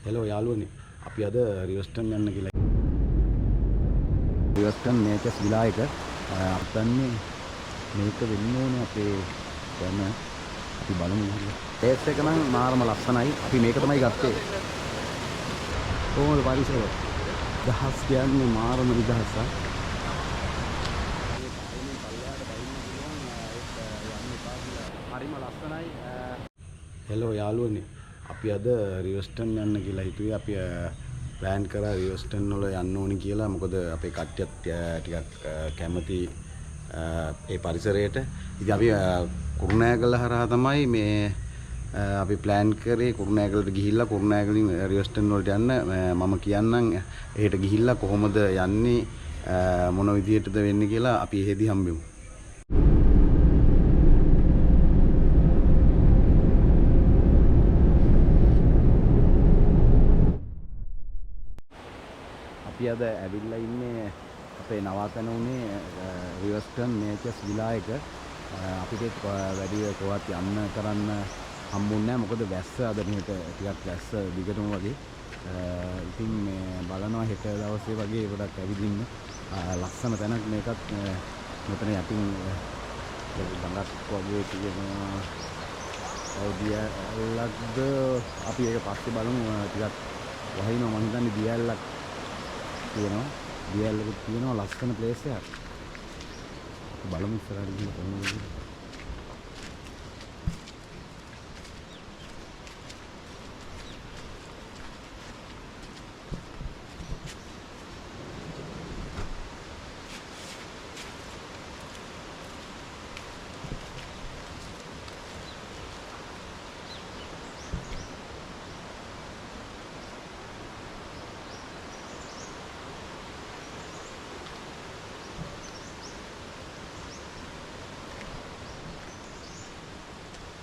Hello යාළුවනේ, අපි අද රිවර්ස්ටන් යන්න කියලා. රිවර්ස්ටන් නේචර්ස් විලා එක අපතන්නේ මේක වෙන්න ඕනේ අපේ දැන. අපි බලමු ගිහලා. ප්ලේස් එක නම් මාරම ලස්සනයි. අපි මේක තමයි ගත්තේ. කොහොමද පරිසරය? දහස් කියන්නේ මාරම නිදහසක්. මේ පාලමෙන් පල්ලෙහාට බහින්න පුළුවන්. ඒත් යන්න එපා කියලා. හරිම ලස්සනයි. හෙලෝ යාළුවනේ, අපි අද රිවර්ස්ටන් යන්න කියලා හිතුවේ. අපි ප්ලෑන් කරා රිවර්ස්ටන් වල යන්න ඕනි කියලා. මොකද අපේ කට්ටියත් ටිකක් කැමති ඒ පරිසරයට. ඉතින් අපි කුරුණෑගල හරහා තමයි මේ අපි ප්ලෑන් කරේ කුරුණෑගලට ගිහිල්ලා කුරුණෑගලින් රිවර්ස්ටන් වලට යන්න. මම කියන්නම් එහෙට ගිහිල්ලා කොහොමද යන්නේ, මොන විදිහටද වෙන්නේ කියලා. අපි එහෙදි හම්බෙමු. අපි අද ඇවිල්ලා ඉන්නේ අපේ නවාතැන උනේ රිවර්ස්ටන් නේචර්ස් විලා එක. අපිට වැඩි කොහොමවත් යන්න කරන්න හම්බුන්නේ නැහැ. මොකද වැස්ස අද මෙහෙට ටිකක් වැස්ස දිගටම වගේ. ඉතින් මේ බලනවා හෙට දවසේ වගේ ගොඩක් ඇවිදින්න. ලස්සන තැනක් මේකත්. මෙතන යටින් ලොකු ගඟක් වගේ තියෙනවා. ඔව් දියැලක්ද අපි ඒක පස්සේ බලමු. ටිකක් වහිනවා මං හිතන්නේ දියැලක් තියෙනවා. දියැලකුත් තියෙනවා. ලස්සන ප්ලේස් එකක්. අපි බලමු ඉස්සරහට ගිහින් කොහොමද කියලා.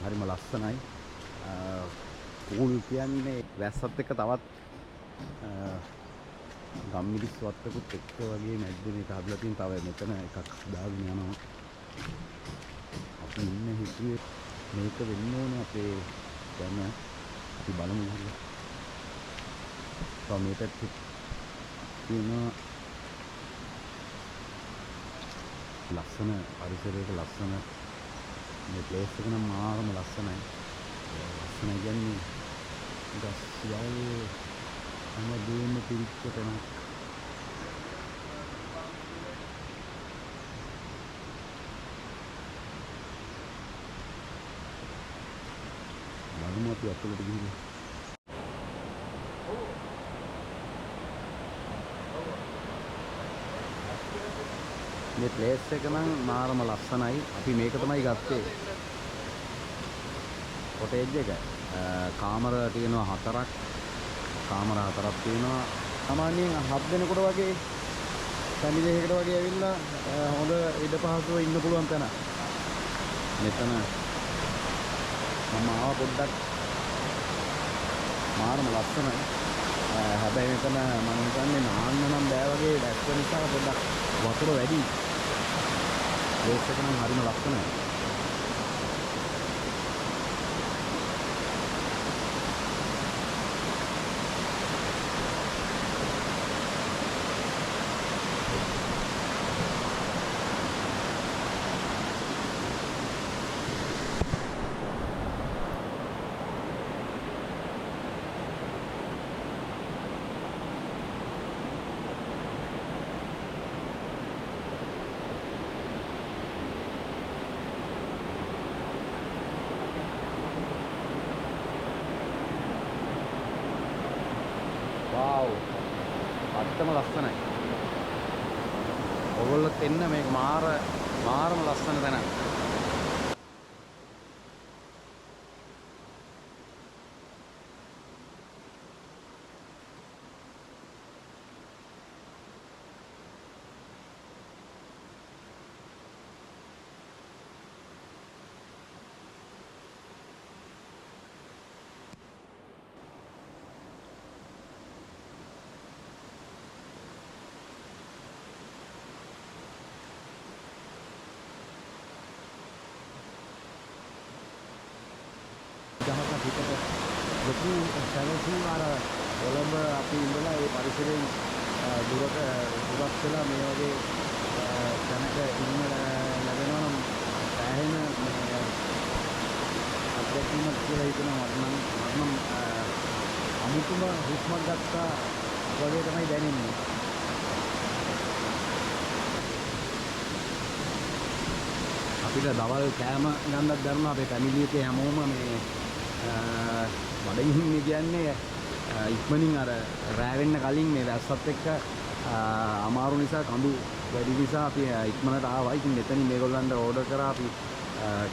හරිම ලස්සනයි. කූල් කියන්නේ වැස්සත් එක්ක තවත් ගම්මිරිස් වත්තකුත් එක්ක වගේ මැද්දේ මේක හදලා තියෙන. තව මෙතන එකක් හදාගෙන යනවා. අපි ඉන්න හිතුවේ මේක වෙන්න ඕනේ අපේ දැන. අපි බලමු ගිහලා. තව මේ පැත්තේ තියෙනවා ලස්සන පරිසරයක ලස්සන මේ ප්ලේස් එක නම් මාරම ලස්සනයි. ලස්සනයි කියන්නේ ගස් වල් හැම දෙයක්ම පිරිච්ච තැනක්. බලමු අපි ඇතුළට ගිහින්. මේ ප්ලේස් එක නම් මාරම ලස්සනයි. අපි මේක තමයි ගත්තේ. කොටේජ් එක. කාමර තියෙනවා හතරක්. කාමර හතරක් තියෙනවා. සාමාන්‍යයෙන් හත් දෙනෙකුට වගේ ෆැමිලි එකකට වගේ ඇවිල්ලා හොඳ ඉඩ පහසුව ඉන්න පුළුවන් තැන. මෙතන මම ආවා පොඩ්ඩක් මාරම ලස්සනයි. හැබැයි මෙතන මම හිතන්නේ නාන්න නම් බෑ වගේ වැස්ස නිසා පොඩ්ඩක් වතුර වැඩි. ප්ලේස් එක නම් හරිම ලස්සනයි. පට්ටම ලස්සනයි. ඔයගොල්ලොත් එන්න මේක මාරම ලස්සන තැනක්. දහසක් හිතට ලොකු සැලසීම් අර කොළඹ අපි ඉඳලා ඒ පරිසරයෙන් දුරට දුරස් වෙලා මේ වගේ තැනක ඉන්න ලැබෙනවා නම් සෑහෙන මේ අත්දැකීමක් කියලා හිතෙනවා. මට නම් අමුතුම හුස්මක් ගත්තා වගේ තමයි දැනෙන්නේ. අපිට දවල් කෑම ගන්නත් දරුණා. අපේ ෆැමිලි එකේ හැමෝම මේ බඩගින්නේ කියන්නේ ඉක්මනින් අර රෑ වෙන්න කලින් මේ වැස්සත් එක්ක අමාරු නිසා, කඳු වැඩි නිසා අපි ඉක්මනට ආවා. ඉතින් මෙතනින් මේගොල්ලන්ට ඕඩර් කරා අපි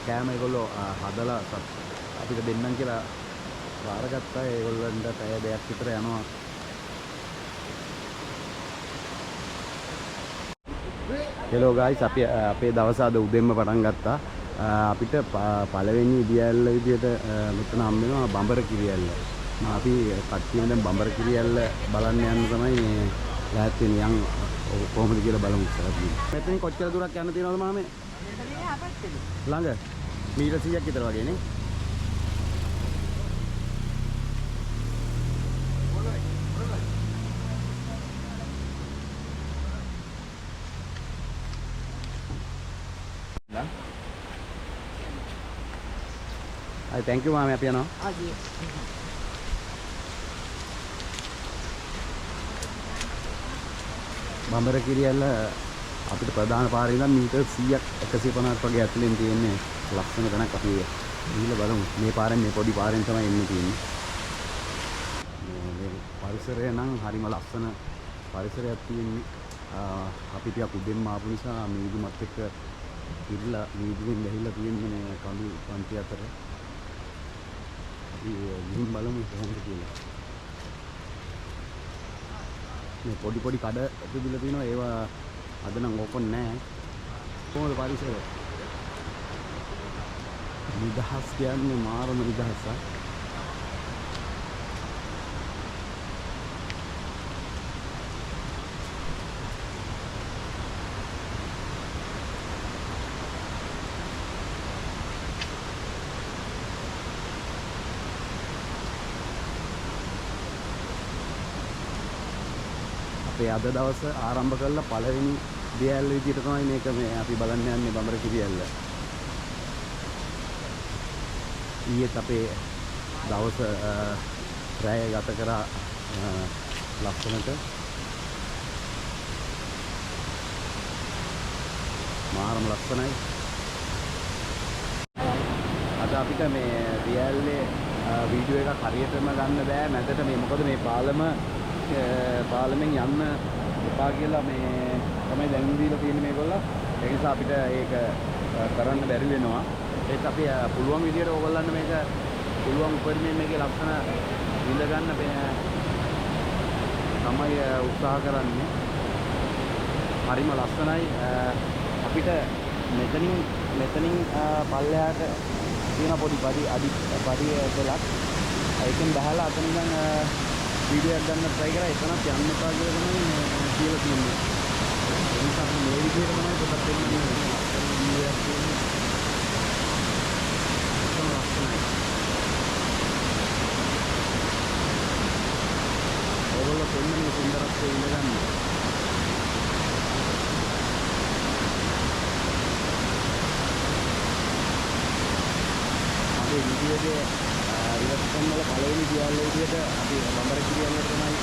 කෑම. ඒගොල්ලෝ හදලා අපිට දෙන්නම් කියලා බාරගත්තා. ඒගොල්ලන්ට පැය දෙකක් විතර යනවා. හෙලෝ ගයිස්, අපි අපේ දවස අද උදෙන්ම පටන් ගත්තා. අපිට පළවෙනි දියැල්ල විදියට මෙතන හම්බ වෙනවා බඹර කිරියැල්ල. අපි කට්ටියම දැන් බඹර කිරියැල්ල බලන්න යන්න තමයි මේ ලෑස්ති වෙන්නේ. යන් කොහොමද කියලා බලමු ඉස්සරහට. මෙතනින් කොච්චර දුරක් යන්න තියෙනවද මාමේ? ළඟ මීටර 100ක් විතර වගේ නේ. හරි, thank you මාමේ, අපි යනවා. බඹර කිරියැල්ල අපිට ප්‍රධාන පාරේ ඉඳන් මීටර් 100ක් 150ක් වගේ ඇතුලෙන් තියෙන්නේ ලස්සන තැනක්. අපි ගිහිල්ලා බලමු. මේ පාරෙන්, මේ පොඩි පාරෙන් තමයි එන්න තියෙන්නේ. මේ පරිසරය නම් හරිම ලස්සන පරිසරයක් තියෙන්නේ. අපි ටිකක් උඩින්ම ආපු නිසා මීදුමත් එක්ක ඉරිලා මීදුමෙන් වැහිලා තියෙන්නේ මේ කඳු පන්ති අතර. අපි ගිහින් බලමු කොහොමද කියලා. මේ පොඩි පොඩි කඩ තිබිලා තියෙනවා. ඒවා අද නම් ඕපන් නෑ. කොහොමද පරිසරය? නිදහස් කියන්නේ මාරම නිදහසක්. අපේ අද දවස ආරම්භ කරලා පළවෙනි දියැල්ල විදියට තමයි මේක මේ අපි බලන්න යන්නේ බඹර කිරියැල්ල. ඊයේත් අපේ දවස රැය ගත කරා ලස්සනට. මාරම ලස්සනයි. අද අපිට මේ දියැල්ලේ වීඩියෝ එකක් හරියටම ගන්න බෑ මැදට. මේ මොකද මේ පාලමෙන් යන්න එපා කියලා මේ තමයි දැනුම් දීලා තියෙන්නේ මේගොල්ලෝ. ඒ නිසා අපිට ඒක කරන්න බැරි වෙනවා. ඒත් අපි පුළුවන් විදියට ඕගොල්ලන්ට මේක පුළුවන් උපරිමයෙන් මේකේ ලස්සන විඳ ගන්න තමයි උත්සාහ කරන්නේ. හරිම ලස්සනයි. අපිට මෙතනින් පල්ලෙහාට තියෙන පොඩි පඩි අඩි පඩි පෙළක්. ඒකෙන් බහලා අතන ඉඳන් වීඩියෝ එකක් ගන්න try කරා. එතනත් යන්න එපා කියලා තමයි කියලා තියෙන්නේ. ඒ නිසා අපි මේ විදිහට තමයි පොතක් දෙන්නේ. ලස්සන වීඩියෝ එකක් තියෙන්නේ. ලස්සන ලස්සනයි. ඔයගොල්ලෝ දෙන්න මේ සුන්දරත්වය ඉඳ ගන්න. අපේ වීඩියෝ එකේ රිවර්ස් වල පළවෙනි දියැල්ල විදියට අපි බඹර කිරියැල්ලට තමයි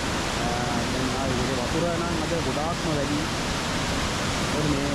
දැන් ආවේ. මේකේ වතුර නම් අද ගොඩාක්ම වැඩි. මොකද මේ